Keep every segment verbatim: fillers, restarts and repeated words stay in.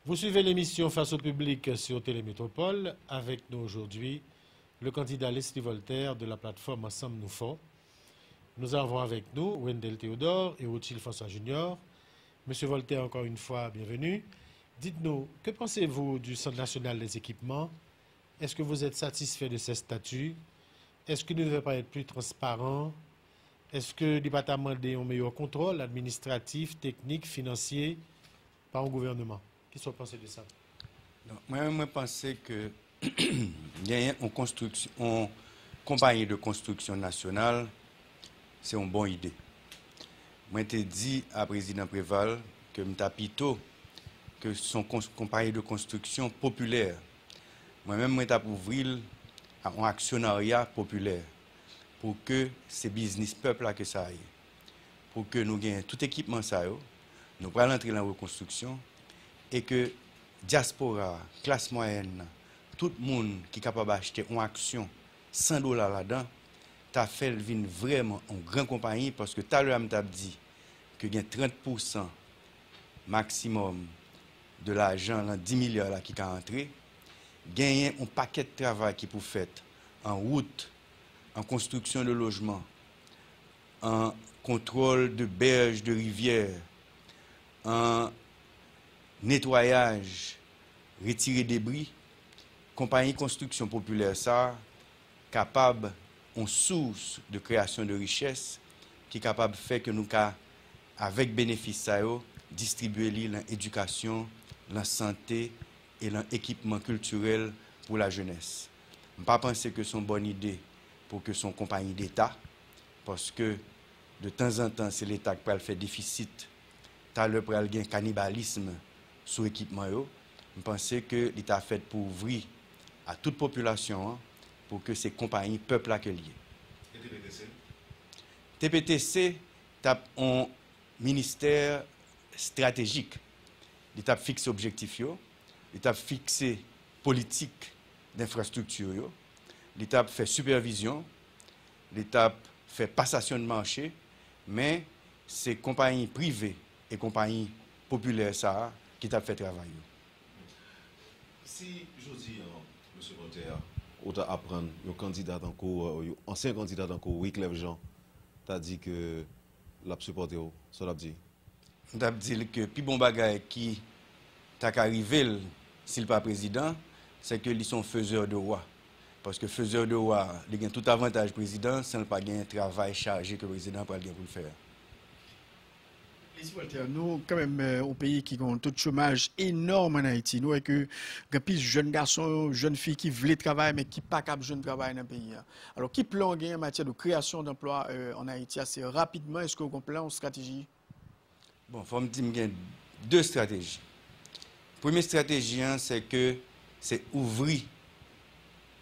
Vous suivez l'émission Face au public sur Télémétropole. Avec nous aujourd'hui, le candidat Leslie Voltaire de la plateforme Ansanm Nou Fò. Nous avons avec nous Wendell Théodore et Rotchild François Junior. Monsieur Voltaire, encore une fois, bienvenue. Dites-nous, que pensez-vous du Centre national des équipements? Est-ce que vous êtes satisfait de ses statuts? Est-ce qu'il ne devrait pas être plus transparent? Est-ce que li pa ta mande yon meyè kontwòl administratif, teknik, finansye pa yon gouvènman? Kisa w panse de sa? Donk, mwen menm, mwen panse ke genyen yon konstriksyon, yon konpayi de konstriksyon nasyonal, se yon bon ide. Mwen te di a Prezidan Preval ke m ta pito ke se yon kons- konpayi de konstriksyon popilè. Mwen menm, mwen t ap ouvri l a yon aksyonarya popilè pou ke se biznis pèp la ke sa ye. Pou ke nou genyen tout ekipman sa yo, nou pral antre nan rekonstriksyon e ke dyaspora, klas mwayèn nan, tout moun ki kapab achte yon aksyon san dola ladan, ta fè l vin vrèman yon gran konpayi, paske talè a m t ap di ke gen trant pousan maksimòm de lajan lan dis milya la ki ka antre, genyen yon pakèt travay ki pou fèt an wout, an konstriksyon de lojman, an kontwòl de bèj de rivyè, an netwayaj, retire debri, konpayi konstriksyon popilè sa a kapab yon sous de kreyasyon de richès ki kapab fè ke nou ka, avèk benefis sa yo, distribye li lan edikasyon, lan sante e lan ekipman kiltirèl pou lajenès. M pa panse ke se yon bòn ide pou ke se yon konpayi deta, paske de tanzantan se leta ki pral fè defisit, talè pral gen kanibalism sou ekipman yo. M panse ke li ta fèt pou ouvri a tout popilasyon an, pou ke se konpayi pèp la ke l ye. E T P T C? T P T C t ap yon ministè estratejik. Li t ap fikse objektif yo, li t ap fikse politik denfrastrikti yo, li t ap fè sipèvizyon, li t ap fè pasasyon de mache, men se konpayi prive e konpayi popilè sa a ki t ap fè travay yo. Si jodi a, Mesye Voltaire, ou ta aprann yon kandida tankou, yon ansyen kandida tankou Wyclef Jean ta di ke l ap sipòte w, sa w t ap di? M t ap di l ke pi bon bagay ki ta ka rive l si l pa prezidan, se ke li se yon faiseur de roi. Paske faiseur de roi, li gen tout avantaj prezidan, san l pa gen travay chaje ke prezidan pral gen pou l fè a. Lezi Voltaire, nou kanmenm yon peyi ki gen yon to de chomaj enòm ann Ayiti. Nou wè ke gen anpil jèn gason, jèn fi ki vle travay, men ki pa kab jwenn travay nan peyi a. Alò, ki plan w genyen an matyè de kreyasyon danplwa ann Ayiti ase rapidman? Èske w gen yon plan, yon estrateji? Bon, fò m di m gen de estrateji. Premye estrateji an, se ke se ouvri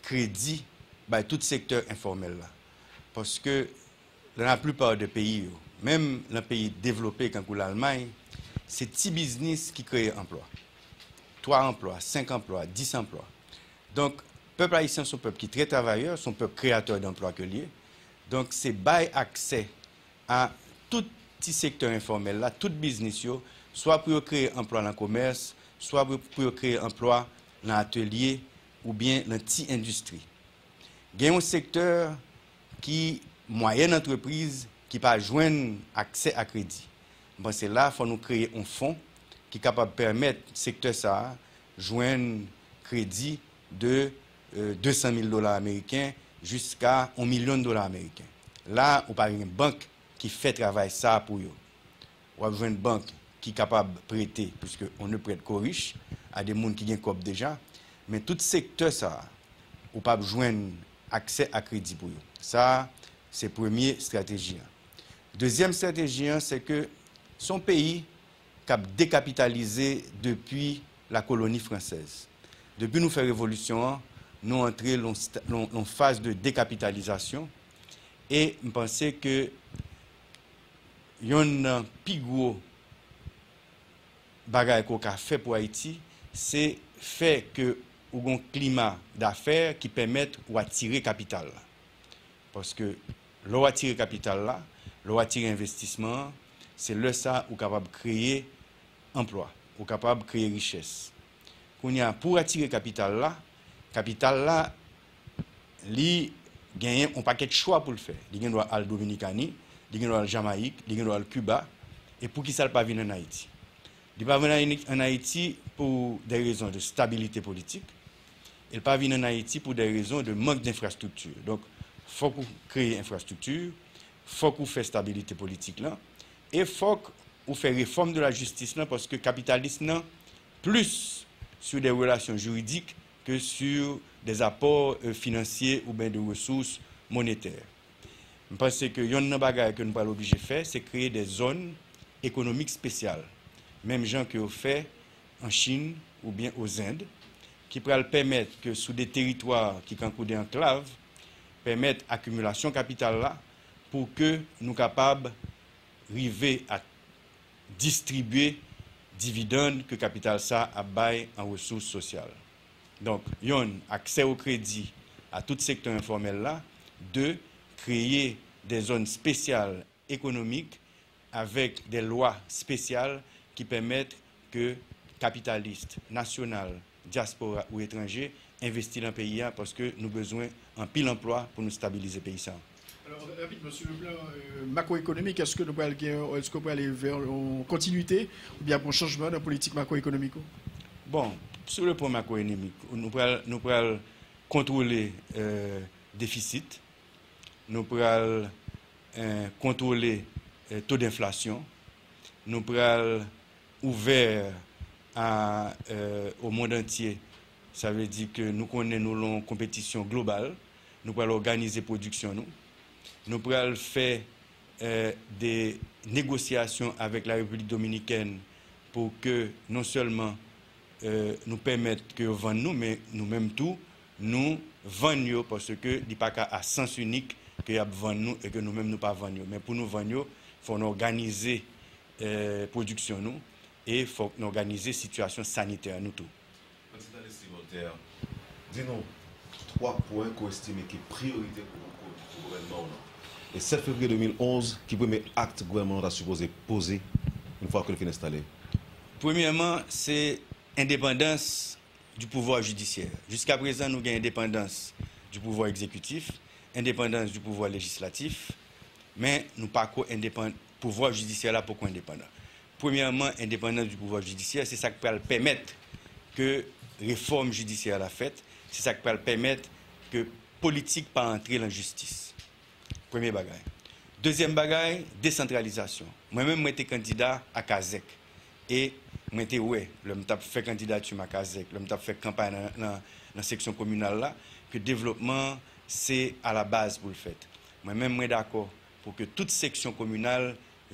kredi bay tout sektè enfòmèl la. Paske, dans la plupart de peyi yo, menm nan peyi devlope kankou Lalmay, se ti biznis ki kreye anplwa. Twa anplwa, senk anplwa, dis anplwa. Donk, pèp ayisyen se yon pèp ki trè travayè, se yon pèp kreyatè danplwa ke l ye. Donk, se bay aksè a tout ti sektè enfòmèl la, tout biznis yo, swa pou yo kreye anplwa nan komès, swa pou yo kreye anplwa nan atelye oubyen nan ti endistri. Gen yon sektè ki mwayèn antrepriz ki pa jwenn aksè a kredi. M panse la, fò nou kreye yon fon ki kapab pèmèt sektè sa a jwenn kredi de de san mil dola ameriken jiska yon milyon dola ameriken. La, ou pa gen bank ki fè travay sa a pou yo. W ap jwenn bank ki kapab prete, puisque on ne prête qu'aux riches, a de moun ki gen kòb deja, men tout sektè sa a, ou p ap jwenn aksè a kredi pou yo. Sa a, se premye estrateji an. Dezyèm estrateji an, se ke se yon peyi k ap dekapitalize depi la koloni fransèz. Depi nou fè revolisyon an, nou antre lan yon faz de dekapitalizasyon e m panse ke yonn nan pi gwo bagay ke w ka fè pou Ayiti, se fè ke ou gen yon klima dafè ki pèmèt ou atire kapital la. Paske lè w atire kapital la, lè w atire envestisman an, se lè sa a ou kapab kreye anplwa, ou kapab kreye richès. Kounye a, pou w atire kapital la, kapital la, li genyen yon pakèt chwa pou l fè. Li gen dwa al Dominikani, li gen dwa al Jamayik, li gen dwa al Kiba. E poukisa l pa vin ann Ayiti? Li pa vin ann Ayiti pou de rezon de stabilite politik. E l pa vin ann Ayiti pou de rezon de mank de enfrastrikti. Donk, fòk ou kreye enfrastrikti, fòk ou fè stabilite politik lan, e fòk ou fè refòm de la jistis lan, paske kapitalism nan plis sou de relasyon jiridik ke sou de apò, euh, finansye oubyen de resous monetè. M panse ke yonn nan bagay ke nou pral oblije fè, se kreye de zòn ekonomik espesyal, menm jan ke yo fè an Chin oubyen Ozend, ki pral pèmèt ke sou de teritwa ki kankou de anklav, pèmèt akimilasyon kapital la pou ke nou kapab rive a distribye dividann ke kapital sa ap bay an resous sosyal. Donk, yonn, aksè o kredi a tout sektè enfòmèl la. De, kreye de zòn espesyal ekonomik avèk de lwa espesyal ki pèmèt ke kapitalis nasyonal, dyaspora ou etranje envesti nan peyi a, paske nou bezwen anpil anplwa pou nou stabilize peyi sa. Alors, rapidement, sur le plan euh, macroéconomique, est-ce que nous allons, est-ce qu'on peut aller vers une continuité ou bien un changement dans la politique macroéconomique? Bon, sou le pwen makwoekonomik, nou pral, nou pral kontwole euh, defisit, nou pral euh, kontwole euh, to denflasyon, nou pral ouvè a, euh, au monde entier. Sa vle di ke nou konnen nou lan yon konpetisyon global, nou pral òganize pwodiksyon nou. Nou pral fè euh, de negosyasyon avèk la Repiblik Dominikèn pou ke non sèlman euh, nou pèmèt ke yo vann nou, men nou menm tou, nou vann yo, paske li pa ka a sans inik ke y ap vann nou e ke nou menm nou pa vann yo. Men pou nou vann yo, fò nou òganize euh, pwodiksyon nou e fòk nou òganize sitiyasyon sanitè nou tou. Kandidat Leslie Voltaire, di nou twa pwen ke w estime ki priyorite pou, pou, pou gouvènman w lan. E sèt fevriye de mil onz, ki premye akt gouvènman w ta sipoze poze yon fwa ke l fin enstale? Premyèman, se endepandans du pouvwa jidisyè. Jiska prezan, nou gen endepandans du pouvwa egzekitif, endepandans du pouvwa lejislatif, men nou pako endepan-, pouvwa jidisyè la poko endepandan. Premyèman, endepandans du pouvwa jidisyè, se sa k pral pèmèt ke refòm jidisyè la fèt, se sa k pral pèmèt ke politik pa antre lan jistis. Premye bagay. Dezyèm bagay, desantralizasyon. Mwen menm, mwen te kandida a Kazèk. E mwen te wè, lè m t ap fè kandidati m a Kazèk, lè m t ap fè kanpay nan, nan, nan seksyon kominal la, ke devlopman se a la baz pou l fèt. Mwen menm, mwen dakò pou ke tout seksyon kominal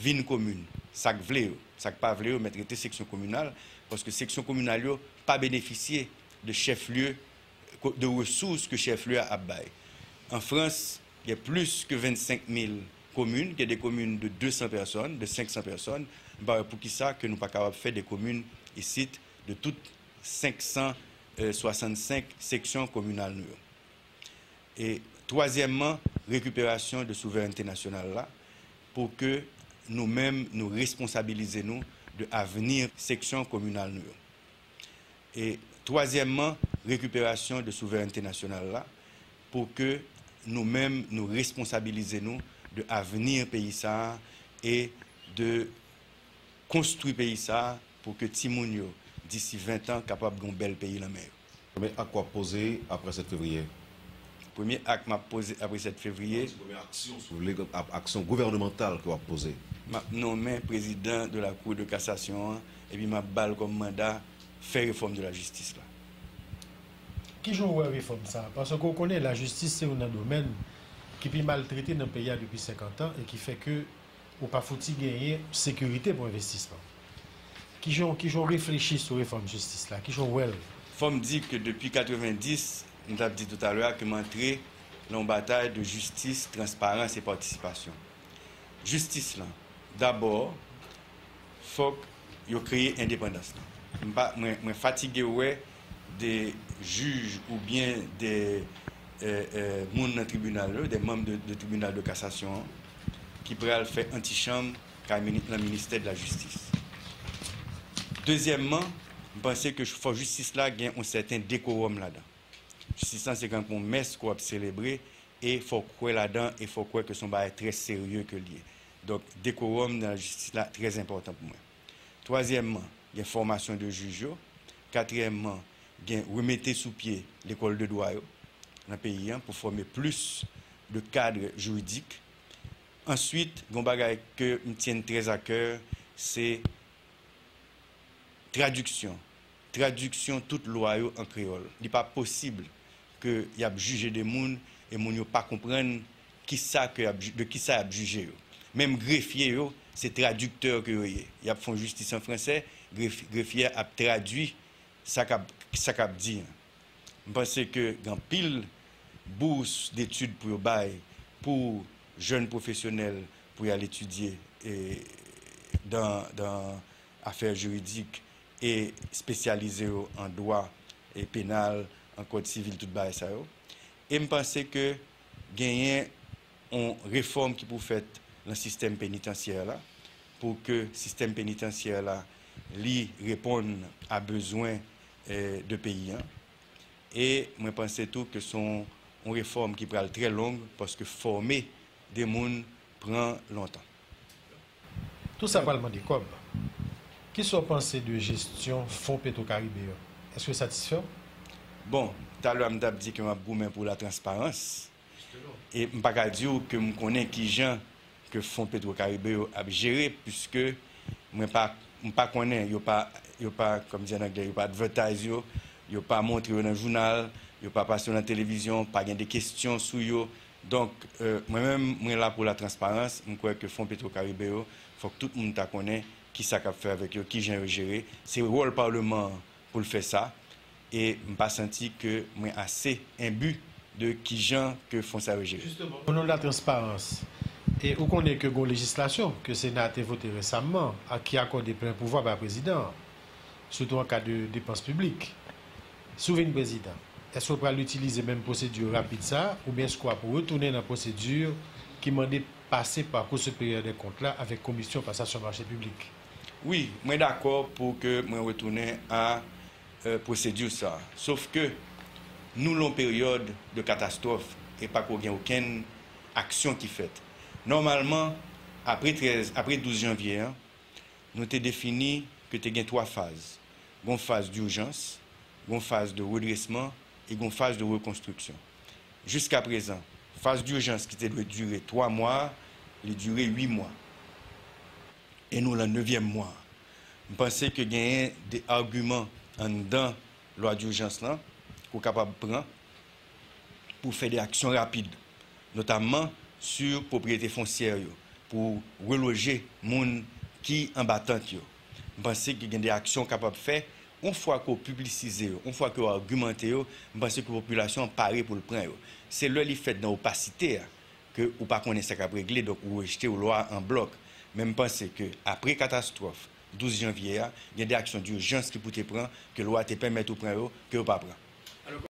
vin komin. Sa k vle yo, sa k pa vle yo, mèt rete seksyon kominal, paske seksyon kominal yo pa benefisye de chèf lye, de resous ke chèf lye a ap bay. An Frans, gen plis ke vennsenk mil komin, gen de komin de de san pèsòn, de senk san pèsòn. M pa wè poukisa ke nou pa kapab fè de komin isit de tout senk san swasannsenk seksyon kominal nou yo. E twazyèmman, rekiperasyon de souverènte nasyonal la pou ke nou menm nou responsabilize nou de avni seksyon kominal nou yo. E twazyèmman, rekiperasyon de souverènte nasyonal la pou ke nou menm nou responsabilize nou de avni peyi sa a e de konstwi peyi sa a pou ke timoun yo, disi ven tan, kapab gen yon bèl peyi lan men yo. Premye ak w ap poze apre sèt fevriye? Premye ak m ap poze apre sèt fevriye. Premye aksyon, si w vle, ak-, aksyon gouvènemantal ke w ap poze? M ap nonmen prezidan de la Cour de cassation an, epi m ap ba l kòm manda fè refòm de la jistis la. Kijan w wè refòm sa a? Paske w konnen lajistis se youn nan domèn ki pi maltrete nan peyi a depi senkant an e ki fè ke ou pa fouti genyen sekirite pou envestisman. Kijan, kijan w reflechi sou refòm jistis la? Kijan w wè l? Fò m di ke depi katrevenndis, m t ap di toutalè a ke m antre nan yon batay de jistis, transparans e patisipasyon. Jistis lan, dabò, fòk yo kreye endepandans lan. M pa, mwen, mwen fatige wè de jij oubyen de euh, euh, moun nan tribinal yo, de manm de, de tribinal de kasasyon an, ki pral fè antichanm kay mini-, nan ministè de la jistis. Dezyèmman, m panse ke fò jistis la gen yon sèten dekorum ladan. Jistis lan se kankou yon mès ke w ap selebre, e fò w kwè ladan, e fò w kwè ke se yon bagay trè serye ke l ye. Donk, dekorum nan jistis la trè enpòtan pou mwen. Twazyèmman, gen fòmasyon de jij yo. Katriyèmman, gen remete sou pye lekòl de dwa yo nan peyi an pou fòme plis de kad jiridik. Answit, gen yon bagay ke m tyen trè a kè, se tradiksyon. Tradiksyon tout lwa yo an kreyòl. Li pa posib ke y ap jije de moun e moun yo pa konprann kisa ke y ap, de kisa y ap jije yo. Menm grefye yo, se tradiktè ke yo ye. Y ap fè yon jistis an fransè, gref, grefye a ap tradui sa k ap, sa k ap di an. M panse ke gen anpil bous detid pou yo bay pou jèn pwofesyonèl pou y al etidye e, dan, dan afè jiridik e espesyalize yo an dwa e penal, an kòd sivil, tout bagay sa yo. E m panse ke genyen yon refòm ki pou fèt nan sistèm penitansyè la, pou ke sistèm penitansyè la, li reponn a bezwen, eh, de peyi an. E mwen panse tou ke se yon, yon refòm ki pral trè long, paske fòme de moun pran lontan. Tout sa pral mande kòb. Kisa w panse de jesyon Fon Petro Karibe yo? Èske w satisfè w? Bon, talè a m t ap di ke m ap goumen pou latransparans. E m pa ka di w ke m konnen kijan ke Fon Petro Karibe yo ap jere, piske mwen pa, m pa konnen, yo pa, yo pa, kòm di an anglè, yo pa advertise yo, yo pa montre yo nan jounal, yo pa pase yo nan televizyon, pa gen de kesyon sou yo. Donk, eh, mwen menm, mwen la pou latransparans, m kwè ke Fon Petro Karibe yo, fòk tout moun ta konnen kisa k ap fè avèk yo, kijan yo jere. Se wòl Paleman an pou l fè sa, e m pa santi ke mwen ase enbi de kijan ke fon sa yo jere. Jisteman, o non de latransparans, e ou konnen ke gen yon lejislasyon ke Sena a te vote resaman a ki akòde plen pouvwa bay prezidan an, sitou an ka de depans piblik. Si w vin prezidan, èske w pral itilize menm pwosedi rapid sa a, oubyen èske w ap retounen nan pwosedi ki mande pase pa Kou Siperyè dè Kont la avèk Komisyon Kasasyon Mache Piblik? Wi, mwen dakò pou ke mwen retounen a, eh, pwosedi sa a. Sof ke nou lan yon peryòd de katastwòf e pako gen okenn aksyon ki fèt. Nòmalman, apre trèz, apre douz janvye an, nou te defini ke te gen twa faz. Gen yon faz dijans, gen yon faz de redresman e gen yon faz de rekonstriksyon. Jiskaprezan, faz dijans ki te dwe dire twa mwa, li dire uit mwa. E nou lan nevyèm mwa. M panse ke genyen de agiman anndan lwa dijans lan ke w kapab pran pou fè de aksyon rapid, notamman sou pwopriyete fonsyè yo, pou reloje moun ki anba tant yo. M panse ke gen de aksyon w kapab fè, yon fwa ke w piblisize yo, yon fwa ke w agimante yo, m panse ke popilasyon an pare pou l pran yo. Se lè li fèt nan opasite a, ke ou pa konnen sa k ap regle, donk ou rejte lwa a an blòk. Men m panse ke apre katastwòf douz janvye a, gen de aksyon dijans ki pou te pran, ke lwa a te pèmèt ou pran yo, ke yo pa pran.